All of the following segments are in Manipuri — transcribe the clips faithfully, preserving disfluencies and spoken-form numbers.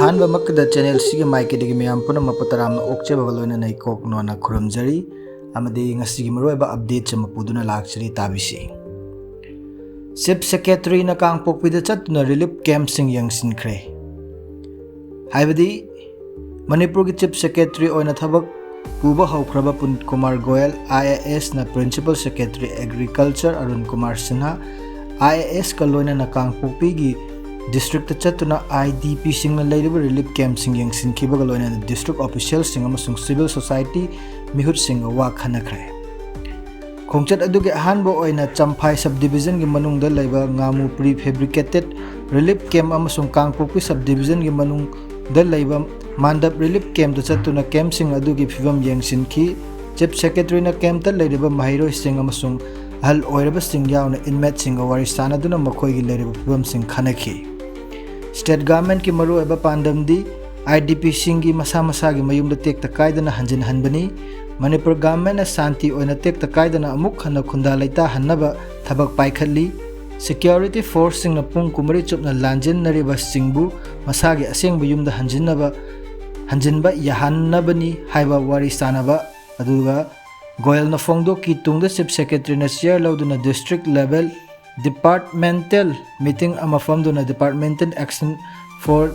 ꯑꯍꯥꯟꯕꯃꯛꯇꯗ ꯆꯦꯅꯦꯜꯁꯤꯒꯤ ꯃꯥꯏꯀꯩꯗꯒꯤ ꯃꯌꯥꯝ ꯄꯨꯝꯅꯃꯛꯄꯨ ꯇꯔꯥꯝꯅ ꯑꯣꯛꯆꯕꯒ ꯂꯣꯏꯅꯅ ꯏꯀꯣꯛ ꯅꯣꯟꯅ ꯈꯨꯔꯨꯝꯖꯔꯤ꯫ ꯑꯃꯗꯤ ꯉꯁꯤꯒꯤ ꯃꯔꯨꯑꯣꯏꯕ ꯑꯞꯗꯦꯠꯁ ꯑꯃ ꯄꯨꯗꯨꯅ ꯂꯥꯛꯆꯔꯤ, ꯇꯥꯕꯤꯁꯤ꯫ ꯆꯤꯐ ꯁꯦꯀ꯭ꯔꯦꯇꯔꯤꯅ ꯀꯥꯡꯄꯣꯛꯄꯤꯗ ꯆꯠꯇꯨꯅ ꯔꯤꯂꯤꯐ ꯀꯦꯝꯞꯁꯤꯡ ꯌꯦꯡꯁꯤꯟꯈ꯭ꯔꯦ꯫ ꯍꯥꯏꯕꯗꯤ, ꯃꯅꯤꯄꯨꯔꯒꯤ ꯆꯤꯐ ꯁꯦꯀ꯭ꯔꯦꯇꯔꯤ ꯑꯣꯏꯅ ꯊꯕꯛ ꯄꯨꯕ ꯍꯧꯈ꯭ꯔꯕ ꯄꯨꯅꯤꯠ ꯀꯨꯃꯥꯔ ꯒꯣꯌꯜ, ꯑꯥꯏ ꯑꯦ ꯑꯦꯁꯅ principal secretary agriculture Arun Kumar Sinha, I A ꯑꯦꯁꯀ ꯂꯣꯏꯅꯅ ꯀꯥꯡꯄꯣꯛꯄꯤꯒꯤ ꯗꯤꯁꯇ꯭ꯔꯤꯛꯇ ꯆꯠꯇꯨꯅ ꯑꯥꯏ ꯗꯤ ꯄꯤꯁꯤꯡꯅ ꯂꯩꯔꯤꯕ ꯔꯤꯂꯤꯐ ꯀꯦꯝꯞꯁꯤꯡ ꯌꯦꯡꯁꯤꯟꯈꯤꯕꯒ ꯂꯣꯏꯅꯅ ꯗꯤꯁꯇ꯭ꯔꯤꯛ ꯑꯣꯐꯤꯁꯤꯌꯦꯜꯁꯤꯡ ꯑꯃꯁꯨꯡ ꯁꯤꯚꯤꯜ ꯁꯣꯁꯥꯏꯇꯤ ꯃꯤꯍꯨꯠꯁꯤꯡꯒ ꯋꯥ ꯈꯟꯅꯈ꯭ꯔꯦ꯫ ꯈꯣꯡꯆꯠ ꯑꯗꯨꯒꯤ ꯑꯍꯥꯟꯕ ꯑꯣꯏꯅ ꯆꯝꯐꯥꯏ ꯁꯕ ꯗꯤꯕꯤꯖꯟꯒꯤ ꯃꯅꯨꯡꯗ ꯂꯩꯕ ꯉꯥꯃꯨ ꯄ꯭ꯔꯤ ꯐꯦꯕ꯭ꯔꯤꯀꯦꯇꯦꯠ ꯔꯤꯂꯤꯐ ꯀꯦꯝꯞ ꯑꯃꯁꯨꯡ ꯀꯥꯡꯄꯣꯛꯄꯤ ꯁꯕ ꯗꯤꯕꯤꯖꯟꯒꯤ ꯃꯅꯨꯡꯗ ꯂꯩꯕ ꯃꯥꯟꯗꯞ ꯔꯤꯂꯤꯐ ꯀꯦꯝꯞꯇ ꯆꯠꯇꯨꯅ ꯀꯦꯝꯞꯁꯤꯡ ꯑꯗꯨꯒꯤ ꯐꯤꯕꯝ ꯌꯦꯡꯁꯤꯟꯈꯤ꯫ ꯆꯤꯐ ꯁꯦꯀ꯭ꯔꯦꯇꯔꯤꯅ ꯀꯦꯝꯞꯇ ꯂꯩꯔꯤꯕ ꯃꯍꯩꯔꯣꯏꯁꯤꯡ ꯑꯃꯁꯨꯡ ꯑꯍꯜ ꯑꯣꯏꯔꯕꯁꯤꯡ ꯌꯥꯎꯅ ꯏꯟꯃꯦꯠꯁꯤꯡꯒ ꯋꯥꯔꯤ ꯁꯥꯅꯗꯨꯅ ꯃꯈꯣꯏꯒꯤ ꯂꯩꯔꯤꯕ ꯐꯤꯕꯝꯁꯤꯡ ꯈꯟꯅꯈꯤ꯫ ꯁ꯭ꯇꯦꯠ ꯒꯚꯔꯟꯃꯦꯟꯠꯀꯤ ꯃꯔꯨꯑꯣꯏꯕ ꯄꯥꯟꯗꯝꯗꯤ ꯑꯥꯏ ꯗꯤ ꯄꯤꯁꯤꯡꯒꯤ ꯃꯁꯥ ꯃꯁꯥꯒꯤ ꯃꯌꯨꯝꯗ ꯇꯦꯛꯇ ꯀꯥꯏꯗꯅ ꯍꯟꯖꯤꯟꯍꯟꯕꯅꯤ꯫ ꯃꯅꯤꯄꯨꯔ ꯒꯚꯔꯟꯃꯦꯟꯠꯅ ꯁꯥꯟꯇꯤ ꯑꯣꯏꯅ ꯇꯦꯛꯇ ꯀꯥꯏꯗꯅ ꯑꯃꯨꯛ ꯍꯟꯅ ꯈꯨꯟꯗꯥ ꯂꯩꯇꯥꯍꯟꯅꯕ ꯊꯕꯛ ꯄꯥꯏꯈꯠꯂꯤ꯫ ꯁꯦꯀ꯭ꯌꯨꯔꯤꯇꯤ ꯐꯣꯔꯁꯁꯤꯡꯅ ꯄꯨꯡ ꯀꯨꯟꯃꯔꯤ ꯆꯨꯞꯅ ꯂꯥꯟꯖꯦꯟꯅꯔꯤꯕꯁꯤꯡꯕꯨ ꯃꯁꯥꯒꯤ ꯑꯁꯦꯡꯕ ꯌꯨꯝꯗ ꯍꯟꯖꯤꯟꯅꯕ, ꯍꯟꯖꯤꯟꯕ ꯌꯥꯍꯟꯅꯕꯅꯤ ꯍꯥꯏꯕ ꯋꯥꯔꯤ ꯁꯥꯅꯕ ꯑꯗꯨꯒ ꯒꯣꯌꯜꯅ ꯐꯣꯡꯗꯣꯛꯈꯤ꯫ ꯇꯨꯡꯗ ꯆꯤꯐ ꯁꯦꯀ꯭ꯔꯦꯇꯔꯤꯅ ꯆꯤꯌꯔ ꯂꯧꯗꯨꯅ ꯗꯤꯁꯇ꯭ꯔꯤꯛ ꯂꯦꯚꯦꯜ ꯗꯤꯄꯥꯔꯠꯃꯦꯟꯇꯦꯜ ꯃꯤꯇꯤꯡ ꯑꯃ ꯐꯝꯗꯨꯅ Departmental Action for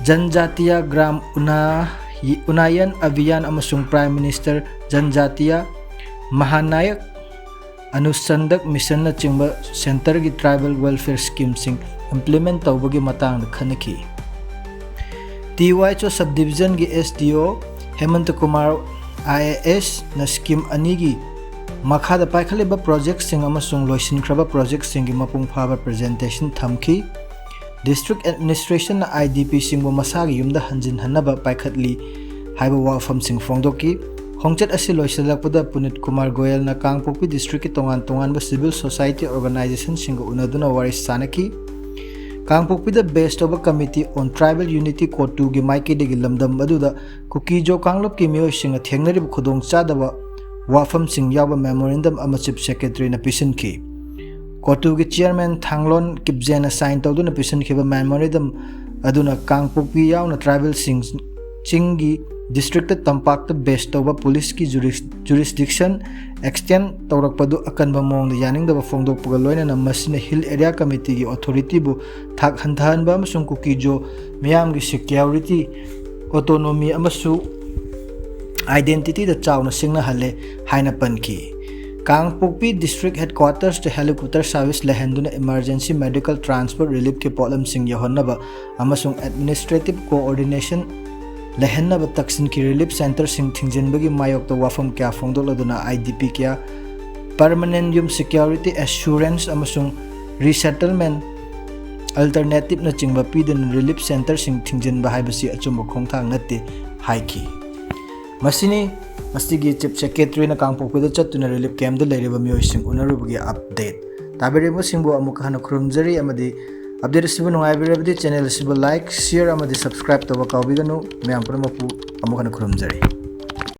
Janjatiya Gram Una-, Unayan Abhiyan ꯑꯃꯁꯨꯡ ꯄ꯭ꯔꯥꯏꯝ ꯃꯤꯅꯤꯁꯇꯔ ꯖꯟꯖꯥꯇꯤꯌꯥ ꯃꯍꯥꯅꯥꯌꯛ ꯑꯅꯨꯁꯟꯗꯛ ꯃꯤꯁꯟꯅꯆꯤꯡꯕ ꯁꯦꯟꯇꯔꯒꯤ ꯇ꯭ꯔꯥꯏꯕꯦꯜ ꯋꯦꯜꯐꯤꯌꯔ ꯁ꯭ꯀꯤꯝꯁꯤꯡ ꯏꯝꯄ꯭ꯂꯤꯃꯦꯟꯠ ꯇꯧꯕꯒꯤ ꯃꯇꯥꯡꯗ ꯈꯟꯅꯈꯤ꯫ ꯇꯤ ꯋꯥꯏ ꯆꯣ ꯁꯕ ꯗꯤꯕꯤꯖꯟꯒꯤ ꯑꯦꯁ ꯗꯤ ꯑꯣ ꯍꯦꯃꯟꯇ ꯀꯨꯃꯥꯔ ꯑꯥꯏ ꯑꯦ ꯑꯦꯁꯅ ꯁ꯭ꯀꯤꯝ ꯑꯅꯤꯒꯤ ꯃꯈꯥꯗ ꯄꯥꯏꯈꯠꯂꯤꯕ ꯄ꯭ꯔꯣꯖꯦꯛꯁꯤꯡ ꯑꯃꯁꯨꯡ ꯂꯣꯏꯁꯤꯟꯈ꯭ꯔꯕ ꯄ꯭ꯔꯣꯖꯦꯛꯁꯤꯡꯒꯤ ꯃꯄꯨꯡ ꯐꯥꯕ ꯄ꯭ꯔꯖꯦꯟꯇꯦꯁꯟ ꯊꯝꯈꯤ꯫ ꯗꯤꯁꯇ꯭ꯔꯤꯛ ꯑꯦꯗꯃꯤꯅꯤꯁꯇ꯭ꯔꯦꯁꯟꯅ ꯑꯥꯏ ꯗꯤ ꯄꯤꯁꯤꯡꯕꯨ ꯃꯁꯥꯒꯤ ꯌꯨꯝꯗ ꯍꯟꯖꯤꯟꯍꯟꯅꯕ ꯄꯥꯏꯈꯠꯂꯤ ꯍꯥꯏꯕ ꯋꯥꯐꯝꯁꯤꯡ ꯐꯣꯡꯗꯣꯛꯈꯤ꯫ ꯈꯣꯡꯆꯠ ꯑꯁꯤ ꯂꯣꯏꯁꯤꯜꯂꯛꯄꯗ ꯄꯨꯅꯤꯠ ꯀꯨꯃꯥꯔ ꯒꯣꯌꯜꯅ ꯀꯥꯡꯄꯣꯛꯄꯤ ꯗꯤꯁꯇ꯭ꯔꯤꯛꯀꯤ ꯇꯣꯉꯥꯟ ꯇꯣꯉꯥꯟꯕ ꯁꯤꯚꯤꯜ ꯁꯣꯁꯥꯏꯇꯤ ꯑꯣꯔꯒꯅꯥꯏꯖꯦꯁꯟꯁꯤꯡꯒ ꯎꯅꯗꯨꯅ ꯋꯥꯔꯤ ꯁꯥꯅꯈꯤ꯫ ꯀꯥꯡꯄꯣꯛꯄꯤꯗ Based Over Committee on Tribal Unity, ꯀꯣꯇꯨꯒꯤ ꯃꯥꯏꯀꯩꯗꯒꯤ ꯂꯝꯗꯝ ꯑꯗꯨꯗ ꯀꯨꯀꯤ-ꯖꯣ ꯀꯥꯡꯂꯨꯞꯀꯤ ꯃꯤꯑꯣꯏꯁꯤꯡꯅ ꯊꯦꯡꯅꯔꯤꯕ ꯈꯨꯗꯣꯡꯆꯥꯗꯕ ꯋꯥꯐꯝꯁꯤꯡ ꯌꯥꯎꯕ ꯃꯦꯃꯣꯔꯦꯟꯗꯝ ꯑꯃ ꯆꯤꯐ ꯁꯦꯀ꯭ꯔꯦꯇꯔꯤꯅ ꯄꯤꯁꯤꯟꯈꯤ꯫ ꯀꯣꯇꯨꯒꯤ ꯆꯤꯌꯔꯃꯦꯟ ꯊꯥꯡꯂꯣꯟ ꯀꯤꯞꯖꯦꯅ ꯁꯥꯏꯟ ꯇꯧꯗꯨꯅ ꯄꯤꯁꯤꯟꯈꯤꯕ ꯃꯦꯃꯣꯔꯦꯟꯗꯝ ꯑꯗꯨꯅ ꯀꯥꯡꯄꯣꯛꯄꯤ ꯌꯥꯎꯅ ꯇ꯭ꯔꯥꯏꯕꯦꯜꯁꯤꯡ ꯆꯤꯡꯒꯤ ꯗꯤꯁꯇ꯭ꯔꯤꯛꯇ ꯇꯝꯄꯥꯛꯇ ꯕꯦꯁ ꯇꯧꯕ ꯄꯨꯂꯤꯁꯀꯤ ꯖꯨꯔꯤꯁ-, ꯖꯨꯔꯤꯁꯗꯤꯛꯁꯟ ꯑꯦꯛꯁꯇꯦꯟ ꯇꯧꯔꯛꯄꯗꯨ ꯑꯀꯟꯕ ꯃꯑꯣꯡꯗ ꯌꯥꯅꯤꯡꯗꯕ ꯐꯣꯡꯗꯣꯛꯄꯒ ꯂꯣꯏꯅꯅ ꯃꯁꯤꯅ ꯍꯤꯜ ꯑꯦꯔꯤꯌꯥ ꯀꯃꯤꯇꯤꯒꯤ ꯑꯣꯊꯣꯔꯤꯇꯤꯕꯨ ꯊꯥꯛ ꯍꯟꯊꯍꯟꯕ ꯑꯃꯁꯨꯡ ꯀꯨꯀꯤꯖꯣ ꯃꯤꯌꯥꯝꯒꯤ ꯁꯦꯀ꯭ꯌꯨꯔꯤꯇꯤ, ꯑꯣꯇꯣꯅꯣꯃꯤ ꯑꯃꯁꯨꯡ ꯑꯥꯏꯗꯦꯟꯇꯤꯇꯤꯗ ꯆꯥꯎꯅ ꯁꯤꯡꯅꯍꯜꯂꯦ ꯍꯥꯏꯅ ꯄꯟꯈꯤ꯫ ꯀꯥꯡꯄꯣꯛꯄꯤ ꯗꯤꯁꯇ꯭ꯔꯤꯛ ꯍꯦꯗꯀ꯭ꯋꯥꯇꯔꯁꯇ ꯍꯦꯂꯤꯀꯣꯞꯇꯔ ꯁꯥꯔꯚꯤꯁ ꯂꯩꯍꯟꯗꯨꯅ ꯏꯃꯔꯖꯦꯟꯁꯤ ꯃꯦꯗꯤꯀꯦꯜ ꯇ꯭ꯔꯥꯟꯁꯄꯣꯔꯠ ꯔꯤꯂꯤꯐꯀꯤ ꯄꯣꯠꯂꯝꯁꯤꯡ ꯌꯧꯍꯟꯅꯕ ꯑꯃꯁꯨꯡ ꯑꯦꯗꯃꯤꯅꯤꯁꯇ꯭ꯔꯦꯇꯤꯚ ꯀꯣꯑꯣꯔꯗꯤꯅꯦꯁꯟ ꯂꯩꯍꯟꯅꯕ ꯇꯛꯁꯤꯟꯈꯤ꯫ ꯔꯤꯂꯤꯐ ꯁꯦꯟꯇꯔꯁꯤꯡ ꯊꯤꯡꯖꯤꯟꯕꯒꯤ ꯃꯥꯌꯣꯛꯇ ꯋꯥꯐꯝ ꯀꯌꯥ ꯐꯣꯡꯗꯣꯛꯂꯗꯨꯅ ꯑꯥꯏ ꯗꯤ ꯄꯤ ꯀꯌꯥ, ꯄꯔꯃꯅꯦꯟ ꯌꯨꯝ ꯁꯦꯀ꯭ꯌꯨꯔꯤꯇꯤ ꯑꯦꯁꯨꯔꯦꯟꯁ ꯑꯃꯁꯨꯡ ꯔꯤꯁꯦꯇꯜꯃꯦꯟ ꯑꯜꯇꯔꯅꯦꯇꯤꯚꯅꯆꯤꯡꯕ ꯄꯤꯗꯨꯅ ꯔꯤꯂꯤꯐ ꯁꯦꯟꯇꯔꯁꯤꯡ ꯊꯤꯡꯖꯤꯟꯕ ꯍꯥꯏꯕꯁꯤ ꯑꯆꯨꯝꯕ ꯈꯣꯡꯊꯥꯡ ꯅꯠꯇꯦ ꯍꯥꯏꯈꯤ꯫ ꯃꯁꯤꯅꯤ ꯉꯁꯤꯒꯤ ꯆꯤꯐ ꯁꯦꯀ꯭ꯔꯦꯇꯔꯤꯅ ꯀꯥꯡꯄꯣꯛꯄꯤꯗ ꯆꯠꯇꯨꯅ ꯔꯤꯂꯤꯐ ꯀꯦꯝꯞꯇ ꯂꯩꯔꯤꯕ ꯃꯤꯑꯣꯏꯁꯤꯡ ꯎꯅꯔꯨꯕꯒꯤ ꯑꯞꯗꯦꯠ꯫ ꯇꯥꯕꯤꯔꯤꯕꯁꯤꯡꯕꯨ ꯑꯃꯨꯛ ꯍꯟꯅ ꯈꯨꯔꯨꯝꯖꯔꯤ ꯑꯃꯗꯤ ꯑꯞꯗꯦꯠ ꯑꯁꯤꯕꯨ ꯅꯨꯡꯉꯥꯏꯕꯤꯔꯕꯗꯤ ꯆꯦꯅꯦꯜ ꯑꯁꯤꯕꯨ ꯂꯥꯏꯛ, ꯁꯤꯌꯔ ꯑꯃꯗꯤ ꯁꯕꯁꯀ꯭ꯔꯥꯏꯕ ꯇꯧꯕ ꯀꯥꯎꯕꯤꯒꯅꯨ꯫ ꯃꯌꯥꯝ ꯄꯨꯝꯅꯃꯛꯄꯨ ꯑꯃꯨꯛ ꯍꯟꯅ ꯈꯨꯔꯨꯝꯖꯔꯤ꯫